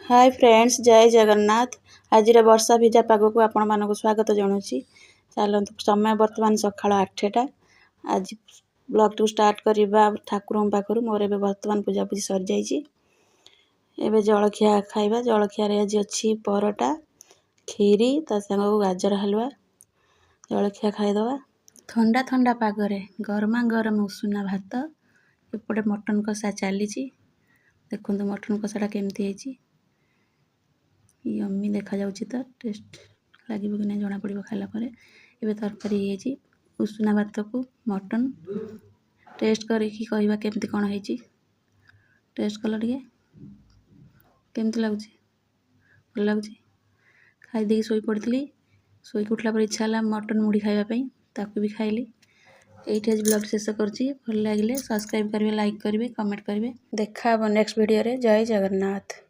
ହାଏ friends, ଜୟ ଜଗନ୍ନାଥ। ଆଜିର ବର୍ଷା ଭିଜା ପାଗକୁ ଆପଣମାନଙ୍କୁ ସ୍ୱାଗତ ଜଣାଉଛି। ଚାଲନ୍ତୁ, ସମୟ ବର୍ତ୍ତମାନ ସକାଳ 8ଟା। ଆଜି ବ୍ଲଗ୍ଟିକୁ ଷ୍ଟାର୍ଟ କରିବା ଠାକୁରଙ୍କ ପାଖରୁ। ମୋର ଏବେ ବର୍ତ୍ତମାନ ପୂଜାପୂଜି ସରିଯାଇଛି। ଏବେ ଜଳଖିଆ ଖାଇବା। ଜଳଖିଆରେ ଆଜି ଅଛି ପରଟା, କ୍ଷୀରି, ତା ସାଙ୍ଗକୁ ଗାଜର ହାଲୁଆ। ଜଳଖିଆ ଖାଇଦେବା। ଥଣ୍ଡା ଥଣ୍ଡା ପାଗରେ ଗରମା ଗରମ ଉଷୁନା ଭାତ। ଏପଟେ ମଟନ୍ କଷା ଚାଲିଛି। ଦେଖନ୍ତୁ, ମଟନ୍ କଷାଟା କେମିତି ହେଇଛି। ୟମି ଦେଖାଯାଉଛି ତ, ଟେଷ୍ଟ ଲାଗିବ କି ନାହିଁ ଜଣାପଡ଼ିବ ଖାଇଲା ପରେ। ଏବେ ତରକାରୀ ହେଇଯାଇଛି। ଉଷୁନା ଭାତକୁ ମଟନ୍ ଟେଷ୍ଟ କରିକି କହିବା କେମିତି କ'ଣ ହେଇଛି। ଟେଷ୍ଟ କଲ ଟିକେ, କେମିତି ଲାଗୁଛି? ଭଲ ଲାଗୁଛି। ଖାଇ ଦେଇକି ଶୋଇ ପଡ଼ିଥିଲି। ଶୋଇକି ଉଠିଲା ପରେ ଇଚ୍ଛା ହେଲା ମଟନ୍ ମୁଢ଼ି ଖାଇବା ପାଇଁ, ତାକୁ ବି ଖାଇଲି। ଏଇଠି ଆଜି ବ୍ଲଗ୍ ଶେଷ କରୁଛି। ଭଲ ଲାଗିଲେ ସବସ୍କ୍ରାଇବ୍ କରିବେ, ଲାଇକ୍ କରିବେ, କମେଣ୍ଟ କରିବେ। ଦେଖା ହେବ ନେକ୍ସଟ ଭିଡ଼ିଓରେ। ଜୟ ଜଗନ୍ନାଥ।